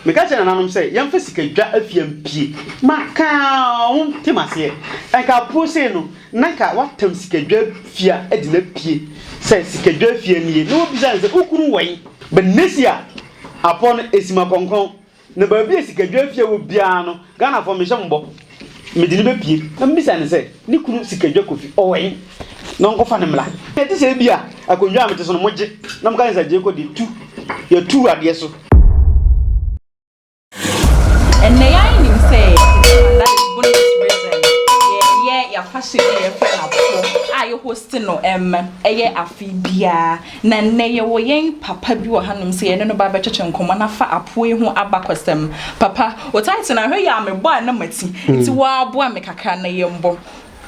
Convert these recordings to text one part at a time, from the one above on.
Meka kyerɛɛ nananom sɛ yɛmfa sikadwa afia mpue. Maka a wɔnte m'aseɛ. Nka apuo sei no, na nka wɔatam sikadwa afia de no apue sɛ sikadwa afia nie. Na wɔbisa no sɛ, Wo kunu wɔ he? But next year, apɔ no, ɛsi m'akɔnkɔn. Na baabi a sikadwa afia wɔ biara no, Ghanafoɔ mehyɛ mo bɔ, mede no bɛpue. Na mebisa no sɛ, ne kunu Sikadwa Kofi, ɔwɔ he? Na ɔnkɔfa no mmra. Ɛte sɛ ebia akonnwa a mete so no, mogye, na moka sɛ gye kɔ deɛ, tu, yɛatu adeɛ so. Ɛnnɛ yɛn nim sɛ Techiman, that is Bonus Region, yɛyɛ yɛafahyɛ bi a yɛfrɛ no Apɔ a yɛ host no ɛm ɛyɛ afe biara. Na nnɛ yɛwɔ yɛn papa bi wɔ hanom sɛ yɛne no ba bɛtwetwe nkɔmmɔ na fa apoe ho abakɔsɛm. Papa, wo title no ahwɛ yie a mebɔ a na mati, nti woaboa me kakra na yɛmbɔ.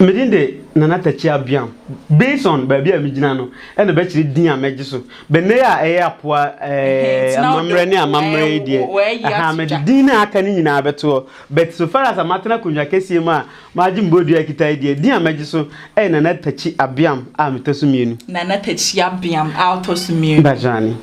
Me din de Nana Takyi Abiam. Based on baabi a megyina no na ɛbɛkyerɛ din a mɛgye so. But nnɛ yi a ɛyɛ apoa eh, amammerɛ ne amammerɛ yi deɛ, ahaa, mede din no a aka no nyinaa bɛto hɔ. But so far as a matena akonnwa kɛseɛ mu a Magye me bodua kita yi deɛ, din a mɛgye so yɛ Nana Takyi Abeam a metɔ so mmienu. Nana Takyi Abeam a ɔtɔ so mmienu. Mpakyɛw ane.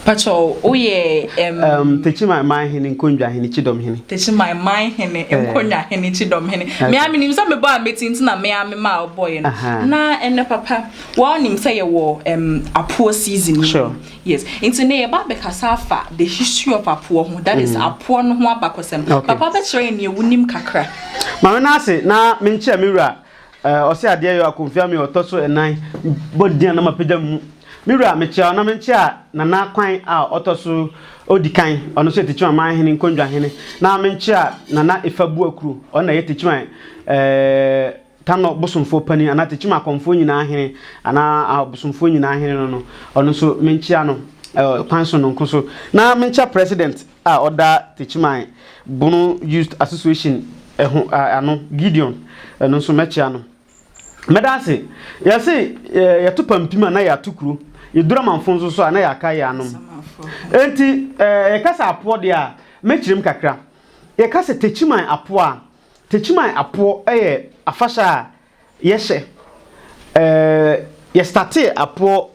Mpakyɛw woyɛ ɛm. Um, Takyiman man hene, Nkondwa hene, Kyidɔm hene. Takyiman man hene, Nkondwa hene, Kyidɔm hene. Me ara menim sɛ mebɔ a mɛti nti na me ara me maa wobɔeɛ no. Na ɛnɛ papa, wonim sɛ yɛwɔ ɛm apoɔ season yi mu. Sure. Yes, nti nnɛ yɛba abɛkasa afa the history of apoɔ ho, that is apoɔ no ho abakɔsɛm. Okay. Papa bɛkyerɛ yɛn nea wonim kakra. Ma me nan ase na menkyia me wura eh, ɔse adeɛ yɔ akomfia me ɔtɔ so ɛnan bɔ ne din a na mapagya me mu. Me wura mekyia wo na menkyia Nana Kwan a ɔtɔ so odi kan, ɔno nso yɛ Techiman manhene, Nkondwa hene, na menkyia Nana Efa Buakuro, ɔno na ɛyɛ Techiman eh, Tanɔ bosomfoɔ panin anaa Tekyim akɔmfoɔ nyinaa hene anaa abosomfoɔ nyinaa hene no no, ɔno nso menkyea no kwan sononko so. Na menkyea president a ɔda Tekyiman Bono Youth Association ho ano, Gideon, ɛno nso mɛkyea no. Mɛda ase. Yɛse yɛto pampim a na yɛato kuro, yɛduru amanfo nso so a na yɛaka yɛn anom. Enti yɛka sɛ apoɔ deɛ a, mɛkyerɛ mu kakra. Yɛka sɛ Tekyiman apoɔ a, Techiman Apoɔ yɛ afahyɛ a yɛhyɛ. Yɛ startee Apoɔ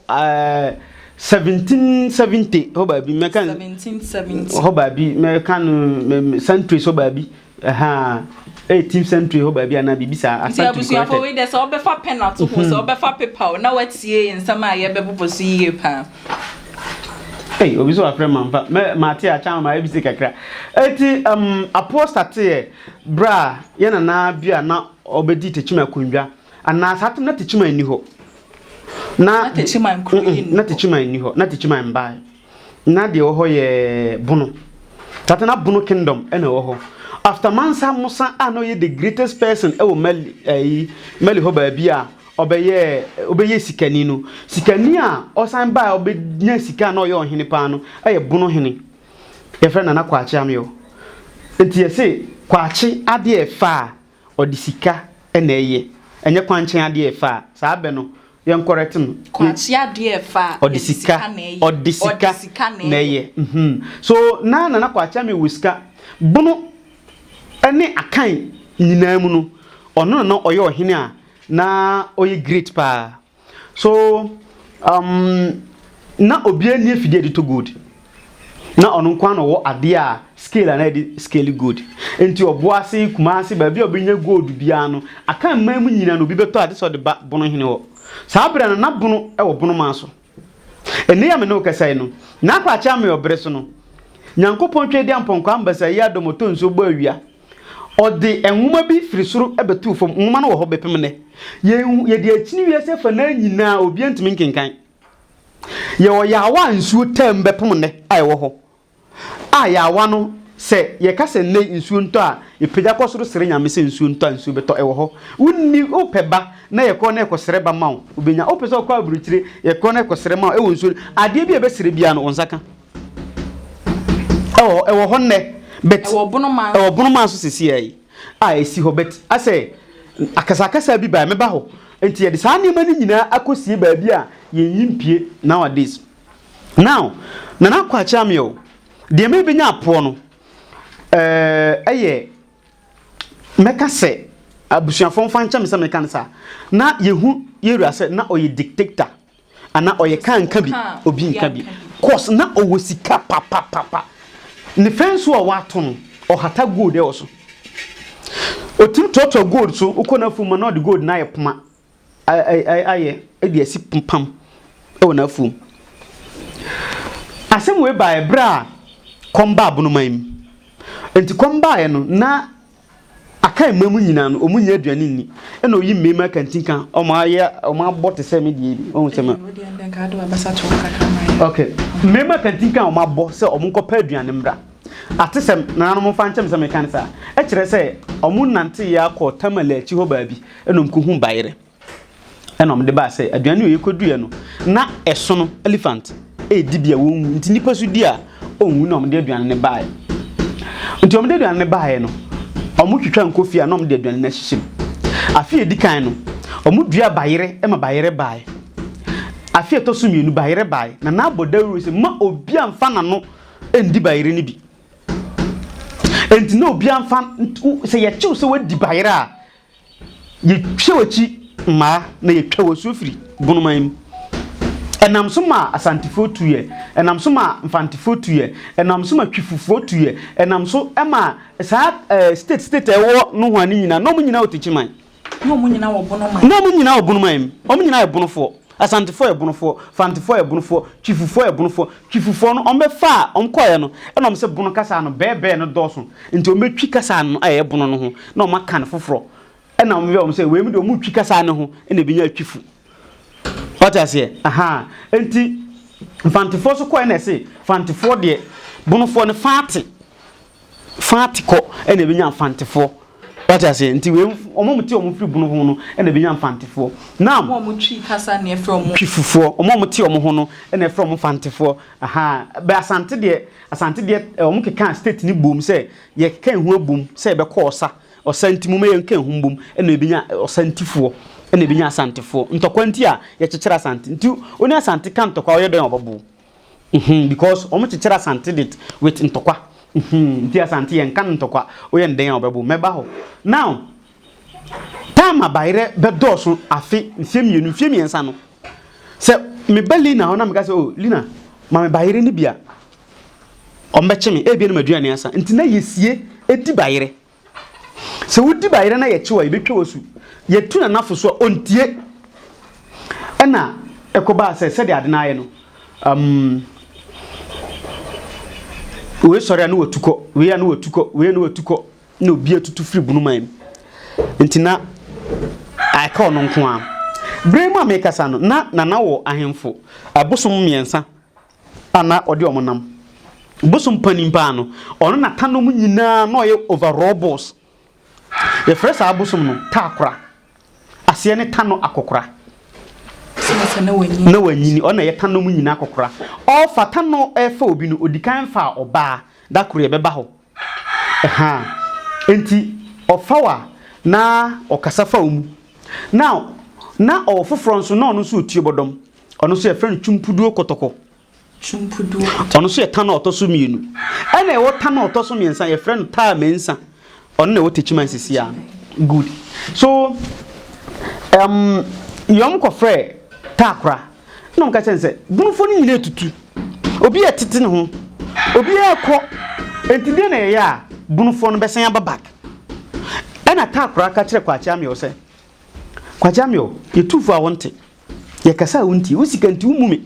1770 hɔ baabi mɛka 1770 hɔ baabi mɛka no centuries hɔ baabi ɛhaa 18th century hɔ baabi anaa biribi saa. Nti abusuafo wei deɛ sɛ wɔbɛfa pen ato ho sɛ wɔbɛfa paper o na watie nsɛm a yɛbɛbobɔ so yie paa. Ei, obi so wafrɛ mamfa. Mɛ mate akyɛ ama ayɛ busy kakra. Eti um, apoɔ starteɛ berɛ a yɛn nana bi a na ɔbɛdi Techiman akonnwa anaa saa tem na Techiman nni hɔ. Na Techiman kuro yi nni hɔ. Na Techiman nni hɔ. Na Techiman mbae. Na deɛ ɛwɔ hɔ yɛ Bono. Saa tem na Bono Kingdom ɛna ɛwɔ hɔ. After Mansa Musa a na ɔyɛ the greatest person ɛwɔ Mali, ɛyi, Mali hɔ baabi a ɔbɛyɛɛ ɔbɛyɛɛ sikani no, sikani a ɔsan bae a ɔbɛnya sika a na ɔyɛ ɔhene paa no yɛ Bono hene. Yɛfrɛ no Nana Kwakye Ameyaw. Nti yɛse Kwakye adeɛ ɛfa a, ɔde sika na ɛyɛ. Ɛnyɛ kwankyɛn adeɛ ɛfa a, saa bɛ no yɛnkɔrɛte no. Kwakye adeɛ ɛfa a, ɔde sika na ɛyɛ. Ɔde sika na ɛyɛ. So na Nana Kwakye Ameyaw wɔ sika. Bono ne Akan nyinaa mu no, ɔno na na ɔyɛ ɔhene a Na ɔyɛ great paa. So um, na obiara nni afidie a yɛde tɔ gold. Na ɔno nko ara na ɔwɔ adeɛ a scale a na yɛde scale gold. Nti Ɔboase, Kumase, baabi a ɔbɛnya gold biara no, aka mman mu nyinaa no obi bɛtɔ a gye sɛ ɔde ba Bono hene hɔ. Saa berɛ no na Bono wɔ Bonomaa so. Ɛnnɛ yi a me ne wo kasa yi no, N'Akwakye Ameyaw bere so no, Nyankopɔn Tweaduampɔn Kwame Basayi Adom ɔtɔ nsuo bɔ awia. Ɔde nwoma bi firi soro bɛtoo fam. Nwoma no wɔ hɔ bɛpem nnɛ. Yɛn, yɛde akyini wiase afanaa nyinaa, obiara ntumi nkenkan. Yɛwɔ yaawa a nsuo taa mu bɛpem nnɛ a ɛwɔ hɔ. A yaawa no, sɛ yɛka sɛ nnɛ yi nsuo ntɔ a, yɛpagya kɔ soro srɛ Nyame sɛ nsuo ntɔ a, nsuo bɛtɔ. Ɛwɔ hɔ. Wonni, wopɛ ba na yɛkɔ na yɛkɔsrɛ ba ma wo, wobɛnya. Wopɛ sɛ wokɔ aburokyire, yɛkɔ na yɛkɔsrɛ ma wo, ɛwɔ nsuo no. Adeɛ bi a yɛbɛsrɛ biara no, wo nsa ka. Ɛwɔ hɔ, ɛwɔ hɔ nnɛ, but. Ɛwɔ Bonomaa. Ɛwɔ Bonomaa so seesei yi a ɛsi hɔ, but asɛ akasakasa bi baeɛ, mɛba hɔ. Nti yɛde saa nneɛma no nyinaa akɔsie baabi a yɛnyi mpue nowadays. Now, Nana Kwakye Ameyaw, deɛ mebɛnya apoɔ no, ɛɛ, ɛyɛ, mɛka sɛ, abusuafoɔ mfa nkyɛ me sɛ meka no saa, na yɛhu yɛwura sɛ na ɔyɛ dictator, anaa ɔyɛ ka nka bi, obi nka bi, cause na ɔwɔ sika papapapa. Ne fɛnso a wato no, ɔhata gold wɔ so. Ɔtumi toatoa gold so, wokɔ n'afuom a na ɔde gold no ayɛ poma ayɛ de asi pam wɔ n'afuom. Asɛm wei baeɛ berɛ a kɔm baa Bonoman mu. Nti kɔm baeɛ no, na Akan mma mu nyinaa no, wɔn nnya aduane nni. Ɛna oyi mmarima akantinka, wɔn ayɛ, wɔn abɔ te sɛ me deɛ bi. Wɔn sɛ ma. Okay, mmarima akantinka a wɔn abɔ sɛ wɔn nkɔpɛ aduane mmra. Atesɛm, nananom mfa nkyɛm sɛ meka no saa. Ɛkyerɛ sɛ wɔn nanteeɛ akɔ Tamale akyi hɔ baabi, ɛna wɔn kɔhu bayerɛ. Ɛna wɔde baa sɛ aduane a yɛkɔduiɛ no, na ɛsono, elephant, redi bi a wɔnwu. Nti nnipa nso di a ɔnwu na wɔde aduane no baeɛ. Nti wɔde aduane no baeɛ no, wɔtwitwa nkofie a na wɔde aduane no ahyehyɛ mu. Afe a ɛdi kan no, wɔdua bayerɛ ma bayerɛ baeɛ. Afe a ɛtɔ so mmienu, bayerɛ baeɛ. Na na abɔ dawuro sɛ mma obiara mfa n'ano nndi bayerɛ no bi. Nti na obiara mfa, sɛ yɛkyew sɛ woadi bayerɛ a, Yɛtwa w'akyi mmaa na yɛtwa w'asuo firi Bonoman mu. Ɛnam so maa Asantefoɔ tuiɛ, ɛnam so maa Mfantefoɔ tuiɛ, ɛnam so ma Twifofoɔ tuiɛ, ɛnam so maa saa eh, state state a ɛwɔ nohoa no nyinaa, na wɔn nyinaa wɔ Techiman. Na wɔn nyinaa wɔ Bonoman. Na wɔn nyinaa wɔ Bonoman mu. Wɔn nyinaa yɛ Bonofoɔ. Asantefoɔ yɛ Bonofoɔ, Fantefoɔ yɛ Bonofoɔ, Twifofoɔ yɛ Bonofoɔ. Twifofoɔ no, wɔbɛfaa, wɔkɔeɛ no, ɛna wɔn sɛ Bono kasa no, bɛɛbɛɛ no dɔɔso. Nti wɔbɛtwi kasa no a ɛyɛ Bono no ho, na wɔaka no foforɔ. Ɛna wɔyɛ wɔn sɛ, wei mu deɛ wɔretwi kasa no ho, ɛna ɛbɛnya Twifo. Wate aseɛ? Ahaa. Nti, Mfantefoɔ nso kɔeɛ na ɛse, Fantefoɔ deɛ, Bonofoɔ no Fante. Fante kɔ ɛna ɛbɛnya Mfantefoɔ. Wate aseɛ? Nti wei, wɔn a wɔte wɔn firi Bono ho no ɛna ɛbɛnya Mfantefoɔ. Now, Wɔn a wɔtwi kasa na ɛfrɛ wɔn. Twifofoɔ. Wɔn a wɔte wɔn ho no ɛna ɛfrɛ wɔn Mfantefoɔ. Ahaa. Bɛ Asante deɛ, Asante deɛ, wɔn kekaa state no boom sɛ, yɛkeka yɛn ho abom sɛ yɛbɛkɔ ɔsa. Ɔsa nti momma yɛnka yɛn ho mbom ɛna yɛbɛnya Ɔsantifoɔ, ɛna yɛbɛnya Asantefoɔ. Ntɔkwa nti a yɛkyekyere Asante. Nti wo ne Asante ka ntɔkwa a, ɔyɛ dɛn a ɔbɛbo wo. Mhmm because wɔn kyekyere Asante de with ntɔkwa mhmm nti Asante yɛn nka no ntɔkwa woyɛ no dɛn a ɔbɛbo mɛba hɔ now time a bayerɛ bɛdɔɔso afe mfie mmienu mfie mmiɛnsa no sɛ meba Lina hɔ na meka sɛ oh Lina ma me bayerɛ no bi a wɔn bɛkye me ebia na m'aduane asa nti na yɛsie di bayerɛ. Sɛ wodi bayerɛ na yɛkye wo a, yɛbɛtwa wo asu. Yɛtu Nana fo so a, ɔntie. Ɛna ɛkɔbaa sɛ, sɛdeɛ ade no ayɛ no, um, wei sɔre a na watu kɔ, wei a na watu kɔ, wei a na watu kɔ, na obi atutu firi Bunuman mu. Nti na aka ɔno nko ara. Berɛ mu a mekasa no, na Nana wɔ ahemfo abosom mmiɛnsa a na ɔde wɔn nam. Bosom panin paa no, ɔno na tanom nyinaa na ɔyɛ overall boss. Yɛfrɛ saa bosom no Taakora. Aseɛ ne Tano Akɔkora. Na wanyini, ɔno na ɛyɛ tanom nyinaa akɔkora. Ɔfa tano ɛfa obi no, odi kan fa ɔbaa, da koro yɛbɛba hɔ. Ɛhaa. Enti ɔfa wo a, na ɔkasa fa wo mu. Now, na ɔwɔ foforɔ nso, na ɔno nso ɔtue bɔdɔm. Ɔno nso yɛfrɛ no Twumpuduo Kɔtɔkɔ. Twumpuduo Kɔtɔkɔ. Ɔno nso yɛ tan a ɔtɔ so mmienu. Ɛna ɛwɔ tan a ɔtɔ so mmiɛnsa, yɛfrɛ no Taa Mensa. Ɔno na ɛwɔ Techiman sisi a. Good. So, um, yɔm kɔfrɛ Taakora. Ɛna wɔn ka kyerɛ no sɛ, Bonofoɔ no nyinaa tutu. Obi a ɛtete ne ho. Obi a ɛkɔ. Enti deɛ na ɛyɛ a Bonofoɔ no bɛsan aba back. Ɛna Taakora ka kyerɛ Kwakye Ameyaw sɛ, Kwakye Ameyaw, yɛtu fo a wonte. Yɛkasa a wontie. Wo sika nti wommu me.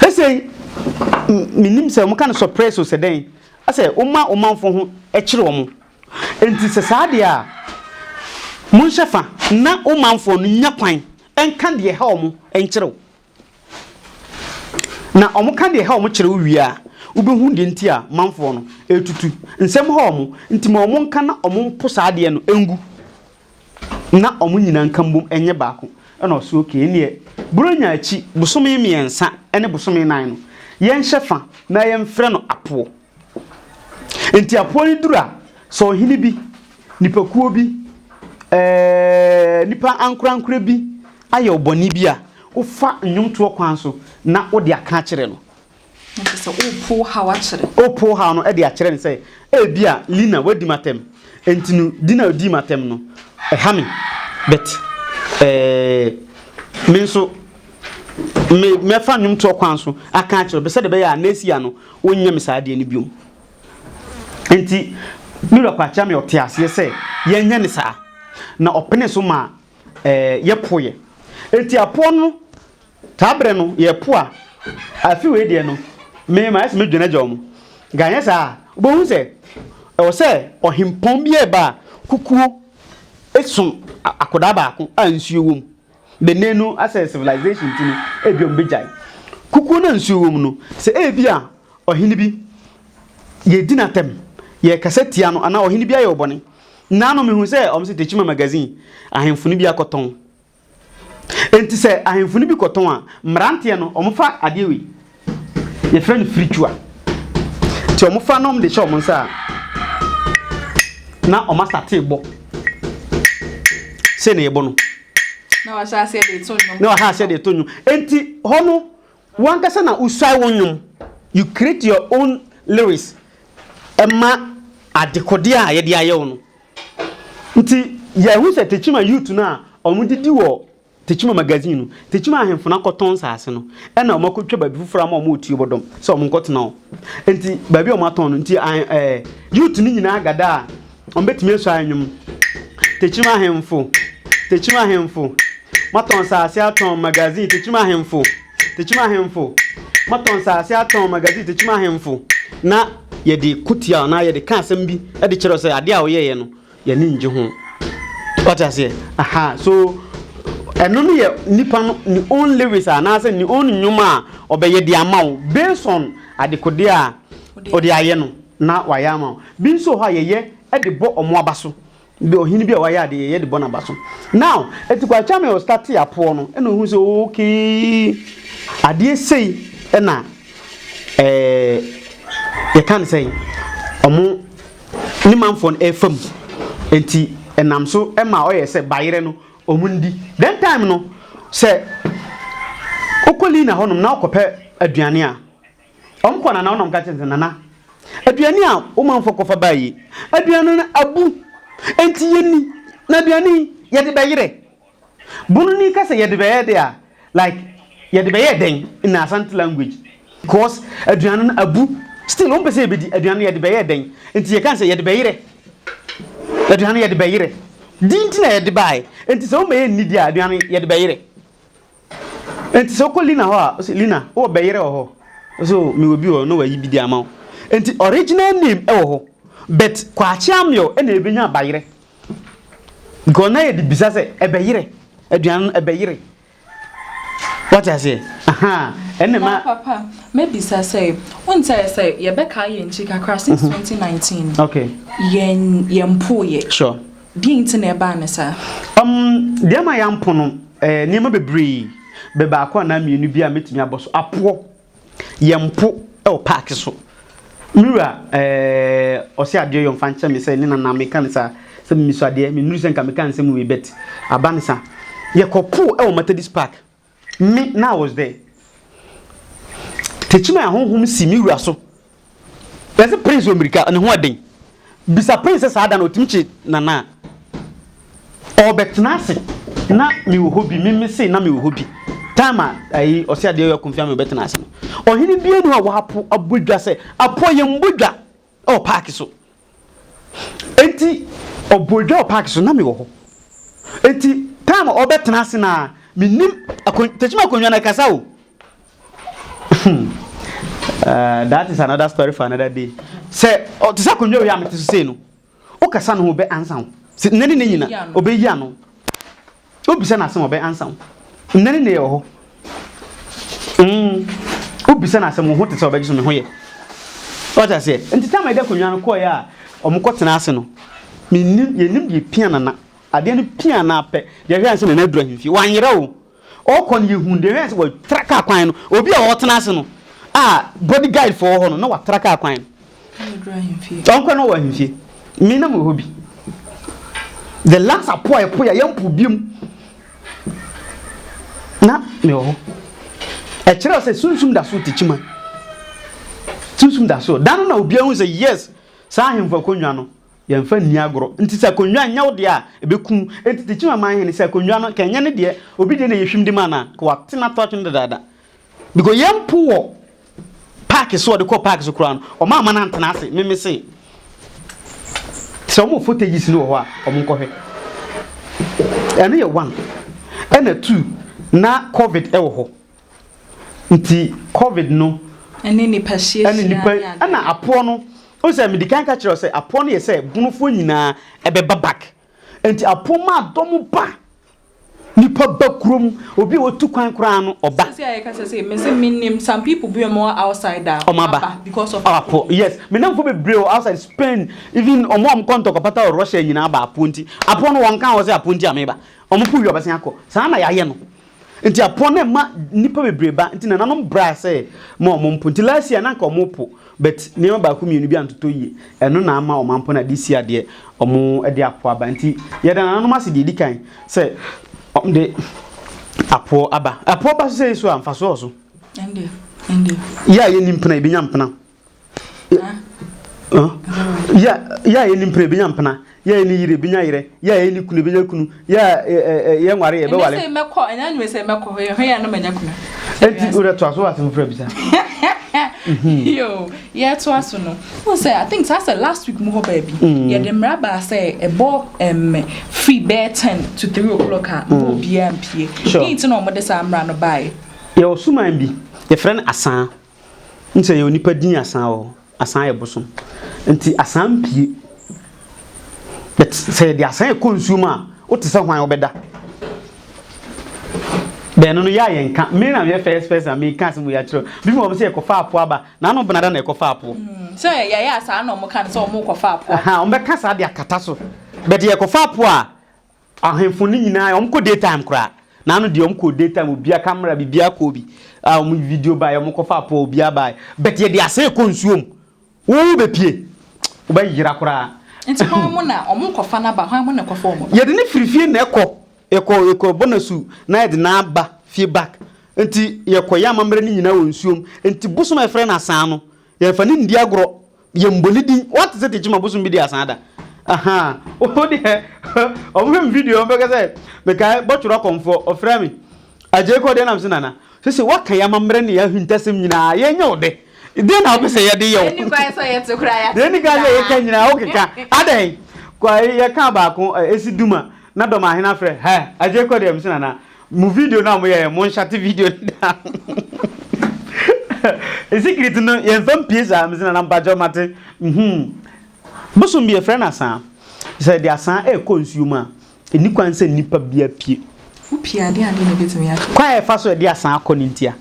Sesei mennim sɛ wɔka no surprise o sɛ dɛn. Asɛ woma wo manfo ho kyere wɔn. Enti sɛ saa deɛ a, monhyɛ fa na wo manfoɔ no nya kwan nka deɛ ɛha wɔn nkyerɛ wo. Na wɔka deɛ ɛha wɔn kyerɛ wo wie a, wobɛhu deɛ nti a manfoɔ no retutu. Nsɛm ha wɔn, nti ma wɔnka na wɔmpo saa adeɛ no ngu. na wɔn nyinaa nka mbom nyɛ baako. Ɛna ɔse okay ɛneɛ Buronya akyi bosome mmiɛnsa ne bosome nan no yɛnhyɛ fa na yɛmfrɛ no apoɔ. Nti apoɔ no duru a sɛ ɔhene bi, nipakuo bi, ɛɛ nipa ankorankorɛ bi ayɛ wo bɔne bi a wofa nnwomtoɔ kwan so na wode aka akyerɛ no. Na kyerɛ sɛ worepo wo haw akyerɛ. Worepo wo haw no de akyerɛ no sɛ, ebia Lina wadi m'atɛm, enti no di na odii m'atɛm no, ɛha me, but eh, me nso Me mɛfa nnwomtoɔ kwan so aka akyerɛ wo sɛdeɛ ɛbɛyɛ a next year no wonyɛ me saa adeɛ no biom. Enti me wura Kwakye Ameh ɔte aseɛ sɛ yɛnyɛ no saa na ɔpene so ma ɛɛ yɛpoeɛ. Enti apoɔ no saa berɛ no yɛpo a afe wei deɛ no me mayɛ sɛ mɛdwane agya wɔn. Nka anyɛ saa a wobɛhu sɛ ɛwɔ sɛ ɔhempɔn bi reba a kukuo so akwadaa baako a nsuo wɔ mu. Benin no asɛ civilization nti no ebi wɔn bɛgyae. Kukuo no a nsuo wɔ mu no, sɛ ebi a ɔhene bi yɛdi n'atɛm, yɛkasa tia no anaa ɔhene bi ayɛ wo bɔne. Nna no mehu sɛ wɔn sɛ Tekyima magazine ahemfo no bi akɔtɔn. Enti sɛ ahemfo no bi kɔtɔn a, mmeranteɛ no wɔfa adeɛ wei, yɛfrɛ no firitua. Nti wɔfa na wɔde hyɛ wɔn nsa a, na wɔn asate bɔ. Sei na yɛbɔ no. Na wahyɛ aseɛ de to nnwom. Na wahyɛ aseɛ de to nnwom. Enti hɔ no, wankasa na wosuae wo nnwom. You create your own lyrics ɛma adekodeɛ a yɛde ayɛ wo no. Nti yɛhu sɛ Tekyima youth no a wɔdidi wɔ Tekyima magazine no, Tekyima ahemfo no akɔtɔn nsaase no, ɛna wɔn akɔtwa baabi foforɔ ama wɔn retuo bɔdɔm sɛ wɔn nkɔtena hɔ. Nti baabi a wɔn atɔn no, nti ɛɛ youth no nyinaa gada a wɔn bɛtumi asua nnwom. Tekyima ahemfo, Tekyima ahemfo, moatɔn nsaase atɔn magazine, Tekyima ahemfo, Tekyima ahemfo, moatɔn nsaase atɔn magazine, Tekyima ahemfo. Na yɛde ko tia anaa yɛde ka asɛm bi de kyerɛ sɛ adeɛ a wɔyɛeɛ no, yɛn ani ngye ho. Wate aseɛ? Aha, so ɛno no yɛ nipa no ne own lyrics anaasɛ ne own nnwom a ɔbɛyɛ de ama wo based on adekodeɛ a ɔde ayɛ no na wayɛ ama wo. Bi nso wɔ hɔ a yɛyɛ de bɔ ɔmo aba so. Bi ɔhene bi a wayɛ ade yɛyɛ de bɔ n'aba so. Now, eti Kwame ɔstartee apoɔ no ɛna ohun sɛ okay adeɛ sei ɛna ɛɛ yɛka no sɛn ɔmo ne manfoɔ no ɛrefa mu nti ɛnam so ma ɔyɛ sɛ bayerɛ no wɔn ndi then time no sɛ wokɔ Lina hɔnom na wokɔpɛ aduane a wɔn kɔ nana hɔnom ka kyerɛ sɛ nana aduane a wo manfoɔ kɔfa baa yi aduane no abu nti yɛni na aduane yi yɛde bɛyerɛ Bononi ka sɛ yɛde bɛyɛ de a like yɛde bɛyɛ dɛn in Asante language because aduane no abu still wɔn pɛ sɛ yɛbɛdi aduane no yɛde bɛyɛ dɛn nti yɛka sɛ yɛde bɛyerɛ aduane no yɛde bɛyerɛ di nti na yɛde baeɛ nti sɛ wɔn bɛyɛ nnidi a aduane no yɛde bɛyerɛ nti sɛ wokɔ Lina hɔ a ɔsɛ Lina wowɔ bɛyerɛ wɔ hɔ ɔsɛ o mewɔ bi wɔ hɔ na wayi bi de ama wo nti original name ɛwɔ hɔ but Kwakye Ameyaw ɛna ɛbɛnya bayerɛ Because na yɛde bisa sɛ ɛbɛyerɛ aduane no ɛbɛyere wate aseɛ ahaa ɛnna ma. Papa mɛbisa sɛ wohu sɛ sɛ yɛbɛkae yɛn akyi kakra since 2019 okay yɛn yɛmpoeɛ sure deɛ nti na ɛbaa ne saa. Deɛ ama yɛampo no ɛɛ nneɛma bebree bɛ baako anaa mmienu bi a mɛtumi abɔ so apoɔ. Yɛmpo wɔ park so. Me wura eh, ɔse adeɛ yɔ mfa nkyɛ me sɛ ne nana meka ne saa sɛ mesu adeɛ menuru sɛ nka meka nsɛm wei but aba ne sa. Yɛkɔ po wɔ Methodist park. Me na I was there. Tekyima ahonhom si me wura so. Yɛse Prince wɔ mmirika, ne ho ɛden. Bisa Prince sɛ saa da no ɔtumi kye Nana a. Ɔrebɛtena ase na mewɔ hɔ bi, me me se na mewɔ hɔ bi. Time a ayi ɔse adeɛ yɛ akumfia me ɔbɛtena ase no. Ɔhene biara ni hɔ a wapo abɔ dwa sɛ apoa yɛmmɔ dwa wɔ park so. Enti ɔbɔ dwa wɔ park so na mewɔ hɔ. Enti time a ɔrebɛtena ase no a mennim, Tekyima akonnwa no ɛkasa o. Uh, that is another story for another day. Sɛ ɔte sɛ akonnwa wei a mete so sei no, wokasa no ho ɔbɛ ansa wo. Sɛ nnɛ ne ne nyina ɔbɛyi ano. Wobisa no asɛm ɔbɛ ansa wo. Nnɛ ne ne yɛ wɔ hɔ. Mm. Wobisa no asɛm wo ho te sɛ ɔbɛgye so me ho yɛ. Ɔte aseɛ. Nti tam a yɛde akonnwa no kɔeɛ a wɔkɔtena ase no, mennim yɛnnim deɛ pia nana. Adeɛ no pia na apɛ. Deɛ hwɛ ansa nana aduru ahemfie. Wanyera o. Ɔkɔ no yɛhuu deɛ ɛyɛ sɛ watra kaa kwan no, obi a ɔtena ase no a body guide foɔ wɔ hɔ no na watra kaa kwan no. Ɔnkɔ na ɔwɔ ahemfie. Me na mewɔ hɔ bi. The last apo a yɛpo yɛ yɛmpo biom na mewɔ hɔ. Ɛkyerɛ sɛ sunsum da so tekyima. Sunsum da so. Da no na obiara hu sɛ yes saa ahemfo akonnwa no. Yɛmfa nni agorɔ. Nti sɛ akonnwa nyɛ wo deɛ a, ɛbɛku wo. Nti Techiman Manhene, sɛ akonnwa no, nka ɛnyɛ ne deɛ, obi deɛ na yɛhwim de ma no a, nka wate no ato atwene dadaada. Because yɛn mpo wɔ park so, ɔde kɔɔ park so koraa no, wɔn amma no antena ase. Me mese, sɛ wɔn wɔ footages no wɔ hɔ a, wɔn nkɔhwɛ. Ɛno yɛ one. Ɛna two, na covid wɔ hɔ. Nti covid no. Ɛne nipa hyiahyia. Ɛne nipa ɛna apoɔ no. O sɛ medi kan ka kyerɛ sɛ apoɔ no yɛ sɛ bonofoɔ nyinaa ɛbɛba back. Nti apoɔ ma dɔm ba. Nipa ba kurom obi a watu kwan koraa no ɔba. Sisi a yɛka sɛ sɛ mese menim some people bi ɔmo wɔ outside a ɔmo aba because of apoɔ. Yes, me namfo bebree wɔ outside Spain even ɔmo a ɔmo kɔ ntɔkwapata wɔ Russia nyinaa ba apoɔ nti. Apoɔ no wɔn ka wɔ sɛ apoɔ nti a meba. Ɔmo po wie ɔbɛsan akɔ. Saa na yɛayɛ no. Nti apɔn no ɛma nnipa bebree ba nti nananom braa sɛ ma ɔmo mpo nti last year na anka ɔmo po but nneɛma baako mmienu bi antotɔ yie ɛno na ama ɔmo ampo na this year deɛ ɔmo de apo aba nti yɛda nananom ase deɛ edi kan sɛ ɔmo de apoɔ aba apoɔ ba so sɛ so a mfasoɔ wɔ so yɛ a yɛnni mpena yɛbɛnya mpena. Yɛ yɛ a yɛnni mpena ebenya mpena, yɛ a yɛnni yere ebenya yerɛ, yɛ a yɛnni kunu ebenya kunu, yɛ a yɛ nware yɛbɛware. Ɛnɛ sɛ mɛkɔ, ɛnyɛ anwummerɛ sɛ mɛkɔ hɔ, yɛhwɛ yɛ a na manya kunu. Enti wode toa so wɔ asɛm foforɔ abisa. Yo, yɛtoa so no, wohu sɛ I think saa sɛ last week mu hɔ baabi, yɛde mmara baa sɛ ɛbɔ um, firi bɛyɛ 10 to 3 o'clock a, mma obiara mpie. Deɛ nti na wɔde saa mmara no baeɛ? Yɛwɔ suman bi, yɛfrɛ no asaa. N sɛ yɛ onipa din asan wɔ hɔ, asan yɛ bosom. Nti asan mpie. But sɛ yɛde asan ɛkɔ nsuo mu a, wote sɛ hwan wobɛda. Bɛn no no yɛ a yɛnka. Me na meyɛ first person a meka asɛm wei akyerɛ wo. Bi mu wɔ hɔ sɛ yɛkɔfa apo aba. N'ano benada na yɛkɔfa apoɔ. Sɛ yɛyɛ a saa na wɔka no sɛ wɔrekɔfa apo aba. Aha, wɔbɛka saa de akata so. But yɛkɔfa apo a, Ahemfo no nyinaa wɔn kɔ day time koraa na ano deɛ wɔn kɔ day time obia camera bibia kɔ bi a wɔn video baeɛ wɔn kɔ fa apɔ obia baeɛ but yɛde asɛn kɔ nsuo mu wo bɛ pie wo bɛ yera koraa. Nti hwan mo na wɔn kɔ fa no aba hwan mo na ɛkɔ fa wɔn ba. Yɛde no firi fie na ɛkɔ yɛkɔ yɛkɔ bɔ no asu na yɛde no aba fie back nti yɛkɔ yɛ amammerɛ no nyinaa wɔ nsuo mu nti bosom a yɛfrɛ no asaa no yɛnfa no ndi agorɔ Yɛmbɔ ne din. Woate sɛ Tekyima bosom bi di asaa da? Ahaa. Wo deɛ, ɔmo hwɛ me video a, ɔmo bɛka sɛ, mekae bɔtwerɛ kɔmfoɔ, ɔfrɛ me, Agyei kɔ deɛ nam se Nana, sese woaka yɛn amammerɛ ne yɛn ahintasɛm nyinaa, yɛnyɛ wo dɛ. Deɛn na wopɛ sɛ yɛde yɛ wo? Deɛ ɛnni kwan sɛ yɛte koraa yɛate Deɛ ɛnni kwan sɛ yɛka nyinaa wokeka. Adɛn? Kɔ yɛkaa baako, ɛsi Duma, na Dɔmahene afrɛ, hɛ, Agyei kɔ deɛ, mese Nana, Mo video no a mo yɛ mo nhyate video no da. Secret no yɛn fa mpie saa mese nana mpakyɛw mate. Mhm. Bosom bi yɛfrɛ no asaa. Sɛ yɛde asaa ɛrekɔ nsuo mu a, ɛnni kwan sɛ nnipa bia pie. Wo pie a deɛn adeɛ na ɛbɛtumi ato wo? Kwan a yɛfa so yɛde asaa kɔ no ntia.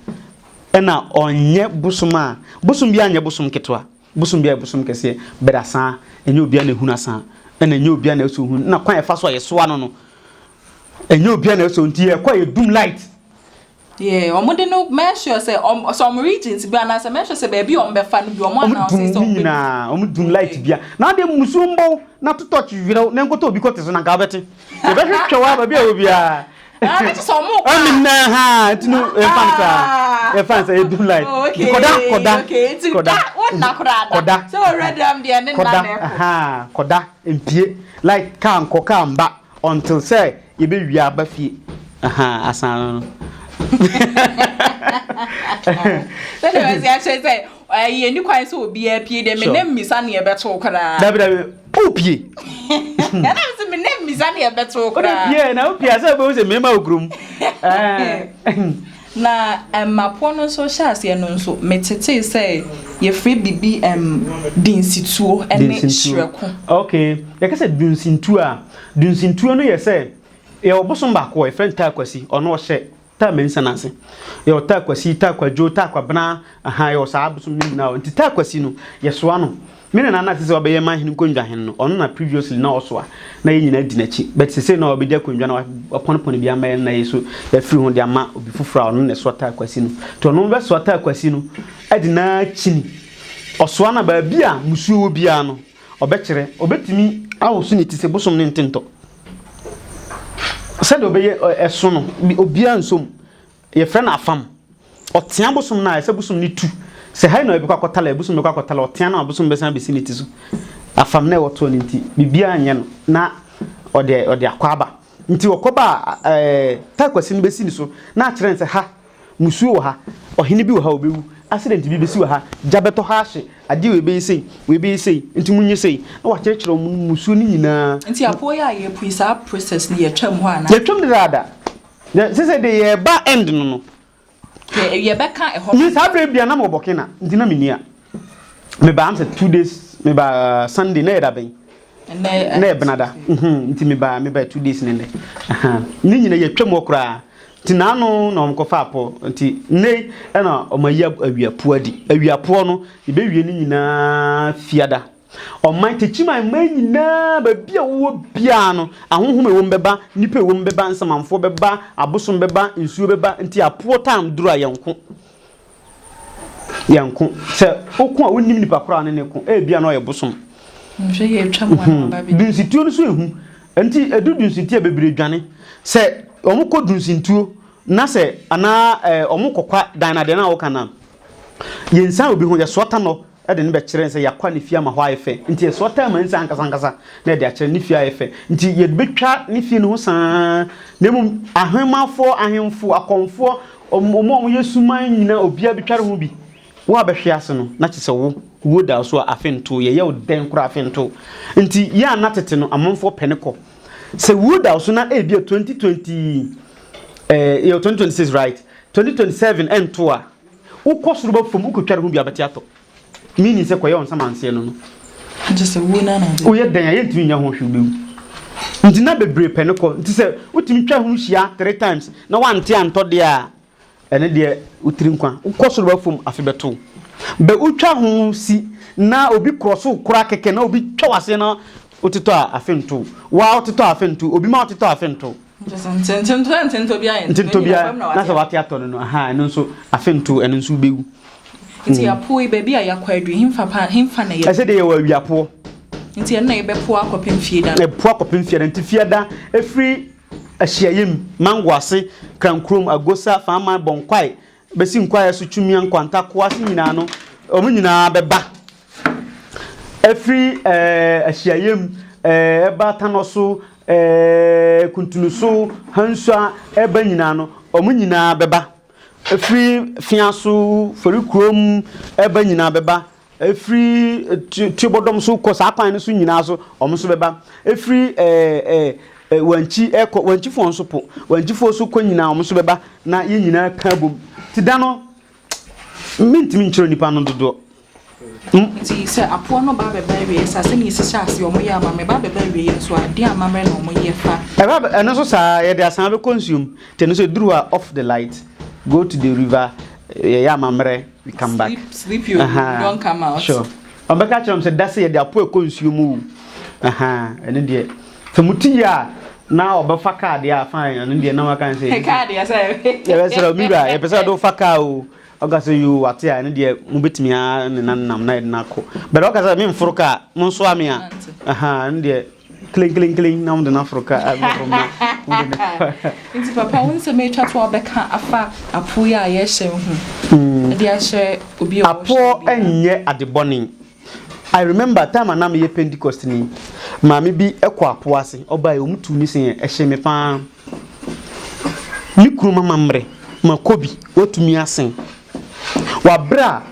Ɛna ɔnyɛ bosom a, bosom biara nyɛ bosom ketewa. Bosom biara yɛ bosom kɛseɛ, but asaa, ɛnyɛ obiara na ɛhunu asaa, ɛna ɛnyɛ obiara na ɛsɔ hunu, ɛna kwan a yɛfa so a yɛsoa no no, Ɛnyɛ obiara na ɛsɔ nti yɛkɔ a yɛdum light. Yeah, wɔn de no make sure sɛ wɔn sɛ wɔn regions bi anaasɛ make sure sɛ baabi a wɔn bɛfa no bi wɔn announce sɛ wɔn dum ne nyinaa, wɔn dum light bia. Na adeɛ musuo mbɔ wo na to torch werɛw na nkɔtɔ obi kɔte so na nka wobɛte. Yɛbɛhwehwɛ wo a baabi a wɔ biara. Ah, ne kyɛ sɛ wɔn kɔ a. Ɛmi na ha nti no yɛfa no saa yɛfa no saa yɛdum light. Oh, okay. Kɔda kɔda okay. Nti kɔda. da wo nna koraa da. Kɔda. Sɛ owura dam deɛ ne nna na ɛkɔ. Kɔda ha kɔda mpie light car nkɔ car mba. Until sɛ yɛbɛwie aba fie ahaa asan no no. Sɛdeɛ wɔasi akyerɛ sɛ ɛyɛ ɛni kwan sɛ obiara pie deɛ me ne mmisa ne ɛbɛto koraa. Dabi dabi wopie. Ɛna me sɛ me ne mmisa ne ɛbɛto koraa. Wode pie na wopie a sɛ wobɛhu sɛ mmarima wɔ kurom. Na mmapoɔ no nso hyɛ aseɛ no nso, metetee sɛ yɛfrɛ biribi ɛm dinsituo ne hyerɛko. Ok, yɛka sɛ dunsintuo a, dunsintuo no yɛ sɛ yɛwɔ bosom baako a yɛfrɛ no Taa Kwasi, ɔno ɔhyɛ Taa Mensah no ase. Yɛwɔ Taa Kwasi, Taa Kwadwo, Taa Kwabena, ahaa yɛwɔ saa abosom no nyinaa wɔ hɔ. Nti Taa Kwasi no, yɛsoa no. Me nana na sesei ɔbɛyɛ manhene nkondwahene no, ɔno na previously na ɔsoa, na yɛn nyinaa di n'akyi, but sesei na ɔbɛdi akondwa na wapɔnepɔne bi ama yɛn na yɛn nso yɛafiri ho de ama obi foforɔ a ɔno na ɛsoa Taa Kwasi no. Nti ɔno bɛsoa Taa Kwasi no de no ara kyini. Ɔsoa no a, baabi a mmusuo wɔ biara no, ɔbɛkyerɛ. Ɔbɛtumi awoso ne ti sɛ bosom ne ntentɔ. Sɛdeɛ ɔbɛyɛ ɛso no, obiara nsɔ mu. Yɛfrɛ no afam. Ɔtea bosom no a, ɛsɛ bosom no tu. Sɛ ha yi na ɔbɛkɔ akɔtala a, bosom bɛkɔ akɔtala. Ɔtea no a, bosom bɛsan abɛsi ne ti so. Afam na ɛwɔ toɔ no nti, biribiara nyɛ no na ɔde ɔde akɔ aba. Nti ɔkɔba a, ɛɛ, Takwasi no bɛsi ne so na akyerɛ no sɛ ha, mmusuo wɔ ha, ɔhene bi wɔ ha ɔbɛwu, accident bi bɛsi wɔ ha, gya bɛtɔ ha ahye, adeɛ wei bɛyɛ sei, wei bɛyɛ sei, nti monyɛ sei. Na wakyerɛkyerɛ wɔn mmusuo no nyinaa. Nti apoɔ yi a yɛrepo yi, saa process no yɛtwam hɔ anaa? Yɛtwam dedaada. Sɛsɛ deɛ yɛreba end no no, Yɛbɛka ɛhɔ. Me saa berɛ bia na mewɔ Burkina nti na menni a. Mebaa am sɛ 2 days, mebaa Sunday na yɛ da bɛn? Na yɛ Benada. Nti mebaa mebaa 2 days ne nnɛ. Ne nyina yɛtwam hɔ koraa. Nti naano na wɔn kɔfa apɔ nti nnɛ ɛna wɔn ayi awiapoɔ adi. Awiapoɔ no yɛbɛwie ne nyinaa fiada. Ɔman, Techiman man nyinaa, baabi a wowɔ biara no, ahonhom a ɛwɔ mu bɛba, nnipa a ɛwɔ mu bɛba, nsamanfoɔ bɛba, abosom bɛba, nsuo bɛba, nti apoɔ time duru a yɛnko. Yɛnko. Sɛ woko a wonnim nipa korɔ a ne ne ko, ebia na ɔyɛ bosom. Dunsituo no nso ɛhu. Nti ɛdu dunsinti a bebree dwane. Sɛ wɔkɔ dunsintuo na sɛ anaa wɔkɔkwa dan no adeɛ no a woka no a, yɛnsan obi ho, yɛsoa tanɔ de no bɛkyerɛ no sɛ yɛakɔ ne fie ama hɔ ayɛ fɛ. Nti yɛsoa taa mansa ankasa ankasa na yɛde akyerɛ no ne fie ayɛ fɛ. Nti yɛde bɛtwa ne fie no ho saa. Na mmom ahemafoɔ, ahemfo, akɔmfoɔ, wɔn a wɔyɛ suman nyinaa obiara bɛtware ho bi. Wo a bɛhwe ase no, na kyerɛ sɛ wo, wuo da wo so a afe nto, yɛyɛ wo dɛn koraa afe nto. Nti yɛ a na tete no amanfoɔ pɛ ne kɔ. Sɛ wuo da wo so na ebia 2020, eh, yɛwɔ 2026 right? 2027 ɛnto a, Wokɔ soro ba fam, wokotware ho bi a bɛte atɔ. Meaning sɛ kɔyɛ wo nsamanseɛ no no. Nti sɛ wuo no ana Woyɛ dɛn a yɛntumi nyɛ ho hwee wobɛwu. Nti na bebree pɛ no kɔ. Nti sɛ wotumi twa ho hyia three times na wante antɔ deɛ a, ɛno deɛ wo tiri nkwa. Wokɔ soro ba fam afe bɛto wo. Bɛ wotwa ho si na obi korɔ so koraa kɛkɛ na obi twa w'aseɛ na wotetɔ a afe nto wo. Wo ara wotetɔ a afe nto wo. Obi ma wotetɔ a afe nto wo. Ntentɔ biara na sɛ wate atɔ no no ahaa ɛno nso afe nto ɛno nso wobɛwu. Nti apoɔ yi baabi a yɛakɔ aduru hemfa pa hemfa na yɛ. Ɛsɛ deɛ yɛwɔ awiapoɔ. Nti ɛno na yɛbɛpoa akɔpem fieda no. Ɛpoa akɔpem fieda nti fieda ɛfiri ahyiayem, mango ase, krankurom, agosa, faaman, bɔnkwae bɛsi nkwaeɛ so twumia nkwanta koase nyinaa no wɔn nyinaa bɛba. Ɛfiri ahyiaeɛm ɛba Tanɔ so, Kuntunu so, Hansua ɛba nyinaa no, wɔn nyinaa bɛba. Ɛfiri Fea so, Forikurom ɛba nyinaa bɛba. Ɛfiri Tuobɔdɔm so kɔ saa kwan no so nyinaa so, wɔn nso bɛba. Ɛfiri Wankyi ɛkɔ, Wankyifoɔ nso po, Wankyifoɔ so kɔ nyinaa wɔn nso bɛba na yɛn nyinaa ka bom. Ti da no, Mentumi nkyerɛ nnipa no dodoɔ. Nti sɛ apoɔ no ba bɛba awieɛ saa sɛdeɛ yɛsi hyɛ aseɛ wɔn yɛ amammerɛ ba bɛba awieɛ nso a deɛn amammerɛ na wɔn yɛ fa. Ɛba ɛno nso saa yɛde asan bɛkɔ nsuo mu nti ɛno nso ɛduru hɔ a off the light go to the river yɛyɛ amammerɛ we come back. Sleep sleep your room don't come out. Sure wɔn bɛka akyerɛ wɔn sɛ da sɛ yɛde apoɔ ɛkɔ nsuo mu o ɛno deɛ sɛ mo ti yie a na ɔbɛfa kaa deɛ a fine ɛno deɛ na waka sɛ. Kaa deɛ sɛ. Yɛbɛsrɛ mi wura yɛpɛ sɛ ɔde wo fa kaa o. Ɔka sɛ, Yoo, wate a, ɛno deɛ mobɛtumi ara ne no anam na yɛde no akɔ. But ɔka sɛ, Memforo kaa, monsoa me a, ahaa, ɛno deɛ klenklenklen na mode no aforo kaa, moforo me a, mode no kɔ. Nti papa, wo nsɛm a ɛtwa to a wobɛka afa apoɔ yi a yɛhyɛ ho de ahyɛ obi a ɔwɔ hyɛ Apoɔ biara? nyɛ ade bɔne. I remember time a na meyɛ Pentecostni, maame bi kɔ apoɔ ase, ɔbaeɛ, wɔtuu ne se, ɛhyee me paa. Me kunu mama mmerɛ makɔ bi watumi asen. Wabrɛ a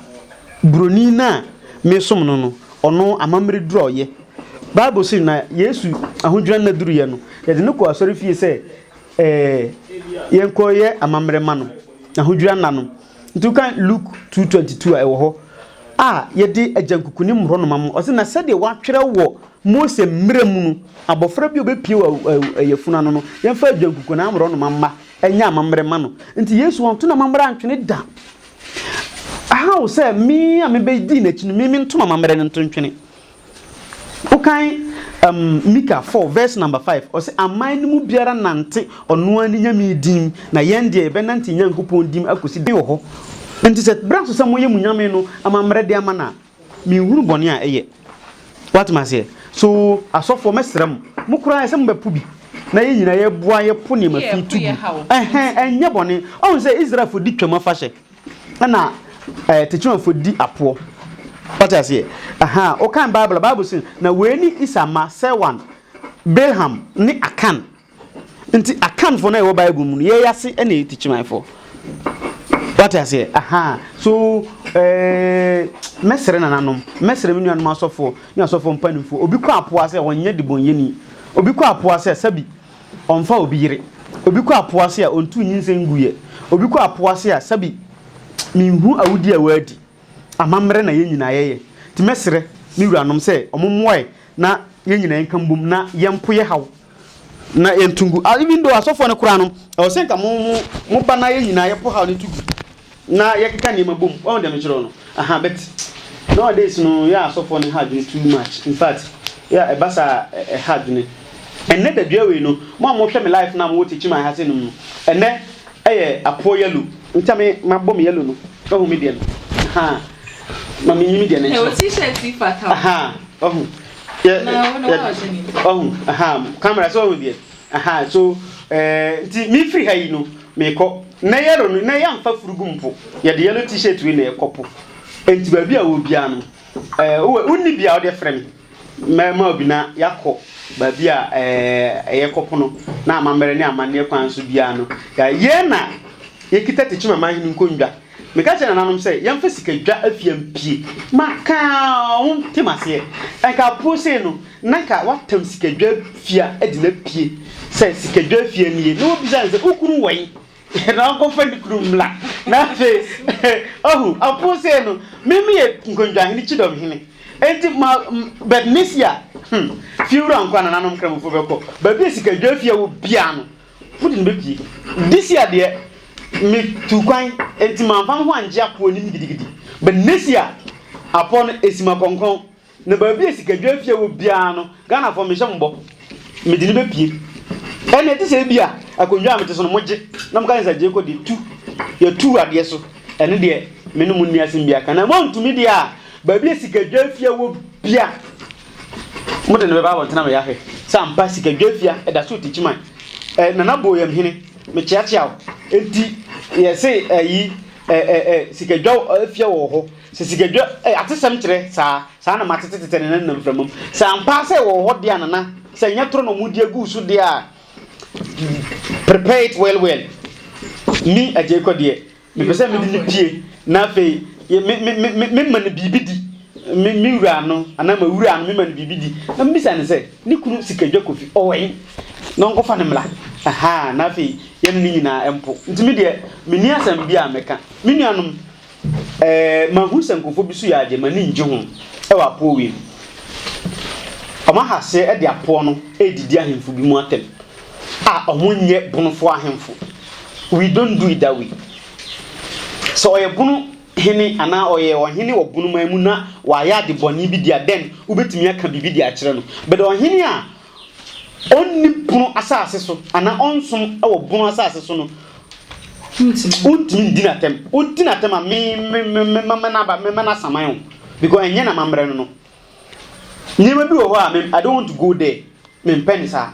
broni no a mesom no no ɔno amammerɛ duru a ɔyɛ. Bible se na Yesu ahodwira nna duruiɛ no yɛde no kɔɔ asɔre fie sɛ ɛɛ yɛnkɔ yɛ amammerɛ ma no ahodwira nna no. Nti wokan Luke 2:22 a ɛwɔ hɔ a yɛde agyankuku ne mmorɔnoma ma. Ɔse na sɛdeɛ wɔatwerɛ wɔ Mose mmara mu no, abɔfra bi a ɔbɛpue wɔ yafunu ano no, yɛmfa agyankuku anaa mmorɔnoma mma nyɛ amammerɛ ma no. Nti Yesu wanto n'amammerɛ antwene da. How sɛ me a mebɛdii n'akyi no, me mento m'amammerɛ no nto ntwene. Wokan um, Mika 4 verse number 5, ɔse aman no mu biara nante ɔno ara ne nyame din, na yɛn deɛ yɛbɛnante Nyankopɔn din akɔsi wɔ hɔ. Nti sɛ berɛ aso sɛ moyɛ mo nyame no amammerɛ de ama no a, menhunu bɔne a ɛyɛ. Woate aseɛ? So asɔfoɔ mɛsrɛ mo, mo koraa ɛsɛ mobɛpo bi na yɛn nyinaa yɛboa yɛpo nneɛma fi to gu. Ɛhɛn, ɛnyɛ bɔne. Ɔhu sɛ Israelfoɔ di Twam afahyɛ. Ɛna ɛɛ Techimanfoɔ di apoɔ. Wate aseɛ? Aha, wokan Bible a, Bible se, na wei ne Isa mma, Sewan, Bilham, ne Akan. Nti Akanfoɔ no a ɛwɔ Bible mu no, yɛn ase na ɛyɛ Tikyimanfoɔ. Wate aseɛ? Aha, so eh, mɛsrɛ nananom, mɛsrɛ me nuanom asɔfoɔ ne asɔfoɔ mpanimfoɔ, obi kɔ apoa sɛ ɔnyɛ debɔnyɛni, obi kɔ apoa sɛ sɛbi ɔmfa obi yere, obi kɔ apoa sɛ a ɔntu nyinsɛn nguiɛ, obi kɔ apoa sɛ a sɛbi menhu awudie a wadi. Amammerɛ na yɛn nyinaa yɛyɛ. Nti mɛsrɛ me wuranom sɛ wɔn mmoa yɛ na yɛn nyinaa yɛnka mbom na yɛmpo yɛ haw na yɛnto ngu. Ah, even though asɔfoɔ no koraa no, ɛwɔ sɛ nka mo mo mo ba na yɛn nyinaa yɛpo haw no to gu na yɛkeka nneɛma bom. Wahu deɛ mekyerɛ wo no? Aha, but nowadays no yɛ asɔfoɔ no ha adwene too much. In fact, yɛ ɛba saa a ɛha adwene. Ɛnnɛ dadua wei no, mo a mohwɛ me life no a mowɔ Techiman ha sei nom no, ɛnnɛ ɛyɛ apoɔ yellow. Nti a me mabɔ me yellow no, wahu me deɛ no? Ahaa, ma menyi me deɛ no nkyerɛ wo. T-shirt yi fata wo. Ahaa, wahu. Yɛ, Na wo na yɛ, woahyɛ ne nti. wahu, ahaa, camera sɛ wahu deɛ. Ahaa, so, ɛɛ, nti mefiri ha yi no, mekɔ. Nnɛ yellow no, nnɛ yɛamfa furugu mpo, yɛde yellow t-shirt wei na ɛkɔ po. Nti baabi a wɔ biara no, ɛɛ, wowɔ, wonni bi a, wodeɛ frɛ me. Mɛma obi na yɛakɔ baabi a ɛyɛ kɔpono na amammerɛ ne amanneɛ kwan so biara no. Yɛn na yɛkita Techiman Hene nkonnwa. Meka kyerɛɛ nananom sɛ yɛmfa sikadwa afia mpue. Maka a wɔnte m'aseɛ. Nka apuo sei no, na nka wɔatam sikadwa afia de no apue sɛ sikadwa afia nie. Na wɔbisa no sɛ, wo kunu wɔ he? Na ɔnkɔfa ne kunu mmra. Na afei, ɔhu, apuo sei no, me meyɛ nkonnwahene, kyidɔmhene. Enti ma, but ne si a, hmm, fiewura nko a nananom Nkramofoɔ bɛkɔ. Baabi a sikadwa afie wɔ biara no, mode no bɛpue. This year deɛ, metuu kwan, enti mamfa me ho angye apoɔ anim gidigidi. But next year, apoɔ no, ɛsi m'akɔnkɔn. Na baabi a sikadwa afie wɔ biara no, Ghanafoɔ mehyɛ mo bɔ, mede no bɛpue. Ɛnna ɛte sɛ ebia akonnwa a mete so no mogye na moka sɛ gye kɔ deɛ tu, yɛtu adeɛ so, ɛno deɛ me ne mo nni asɛm biara ka. Na moantumi deɛ a, baabi a sikadwa afie wɔ bia, mode no bɛba abɔntene ama yɛahwɛ sɛ ampa sikadwa afie ɛda so Techiman. Ɛ, Nana Boyamhene, mekyeakyea wo. Enti yɛse ayi, ɛ, ɛ, ɛ, sikadwa afie wɔ hɔ. Sɛ sikadwa eh, atesɛm kyerɛ saa, saa na matetetete ne nan nam mframa mu. Sɛ ampa ara sɛ ɛwɔ hɔ deɛ a nana, sɛ ɛnyɛ toro na wɔdi agu wo so deɛ a, prepare it well well. Me Agyei kɔ deɛ, mepɛ sɛ mede no pie na afei me, me, me, me, mema no biribi di. Me, me wura no anaa m'awura no mema no biribi di. Na mebisa no sɛ, ne kunu Sikadwa Kofi, ɔwɔ he? Na ɔnkɔfa no mmra. Ahaa, na afei yɛne no nyinaa mpo. Nti me deɛ, menni asɛm biara a mɛka. Me nuanom, Ɛɛ, mahu sɛ nkurɔfoɔ bi so yɛ adeɛ, m'ani nnye ho wɔ apoɔ wei mu. Wɔaha aseɛ de apoɔ no redidi ahemfo bi mu atɛm a wɔnyɛ bonofoɔ ahemfo. We don't do it that way. Sɛ ɔyɛ bono hene anaa ɔyɛ ɔhene wɔ bonoman mu na wayɛ ade bɔne bi deɛ a, then wobɛtumi aka biribi de akyerɛ no. But ɔhene a ɔnni bono asase so anaa ɔnsom wɔ bono asase so no, wontumi ndi n'atɛm. Wodi n'atɛm a, me me me me mɛma n'aba mɛma n'asaman o because ɛnyɛ n'amammerɛ no no. Nneɛma bi wɔ hɔ a me I don't want to go there. Mempɛ ne saa.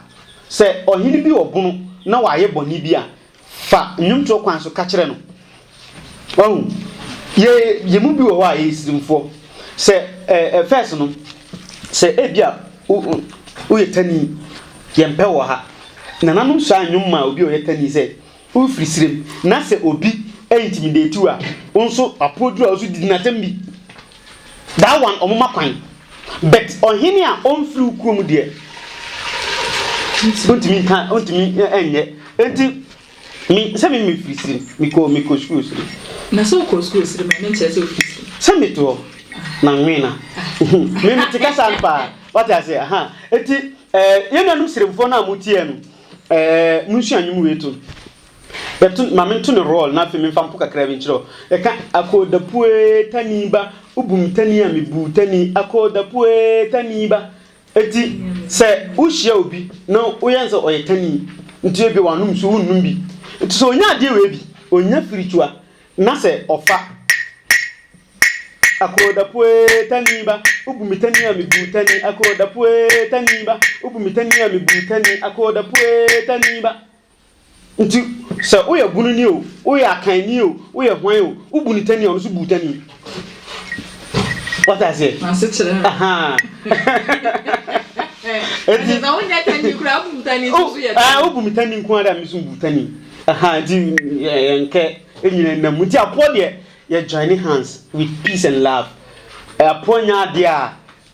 Sɛ ɔhene bi wɔ bono na wayɛ bɔne bi a, Fa nnwomtoɔ kwan so ka kyerɛ no. Wahu? Yɛ, yɛn mu bi wɔ hɔ a yɛyɛ sirimfoɔ. Sɛ ɛ, ɛ, first no, sɛ ebi a wo, wo, woyɛ tani, yɛmpɛ wɔ ha. Nananom suaa nnwom maa obi a ɔyɛ tani sɛ, wofiri sirem, na sɛ obi intimidate wo a, wo nso apoɔ duru a wo nso didi n'atɛm bi. That one ɔmo ma kwan. But ɔhene a ɔmfiri wo kurom deɛ, wontumi nka, wontumi nyɛ. Enti me sɛ me mefiri Sirim, mekɔ mekɔ sukuu Sirim. Na sɛ wokɔ sukuu Sirim a, ɛno nkyerɛ sɛ wofiri Sirim. Sɛ mete hɔ na nwena. Me mete kasa no paa. Wate aseɛ? Aha. Enti eh, yɛn nuanom Sirimfoɔ no a motie no, eh, monsua nnwom wei to. Yɛto, ma mento no roll na afei memfa mpo kakra bi nkyerɛ wo. Yɛka, Akoodapue tani ba, wobu me tani a mebu wo tani, Akoodapue tani ba. Enti sɛ wohyia obi na woyɛ no sɛ ɔyɛ tani, nti ebia wanom nsuo, wonnom bi. Nti sɛ ɔnya adeɛ wei bi, ɔnya firitua na sɛ ɔfa, Akoodapue tani ba, wobu me tani a mebu wo tani, Akoodapue tani ba, wobu me tani a mebu wo tani, Akoodapue tani ba. Nti sɛ woyɛ bununi o, woyɛ Akanni o, woyɛ hwan o, wobu no tani a, ɔno nso bu wo tani. Wate aseɛ? Asekyerɛ. Ahaa. Eti sɛ wonyɛ tani koraa wobu tani nso so yɛ tani. Wobu me tani nko ara a me nso bu tani. Ahaa nti yɛnkɛ nyina nam mu. Nti apoɔ deɛ yɛ join hands with peace and love. Apoɔ nyɛ adeɛ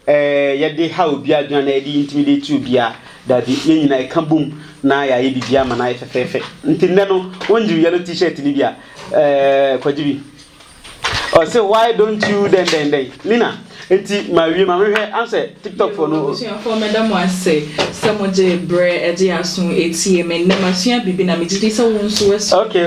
a yɛde ha obi adwene anaa yɛde intimidate obiara. Dabi, yɛn nyinaa yɛka bom na yɛayɛ biribi ama no ayɛ fɛfɛɛfɛ. Nti nnɛ no, wongye wo yellow t-shirt no bi a, kɔgye bi. Ɔse why don't you dɛn dɛn dɛn. Lina, nti mawie ma mehwɛ ansɛ TikTok foɔ no. Abusuafoɔ mɛda mo ase sɛ mo gye berɛ gye aso tie me. Nnɛ masua biribi na megye di sɛ wo nso woasua. Okay.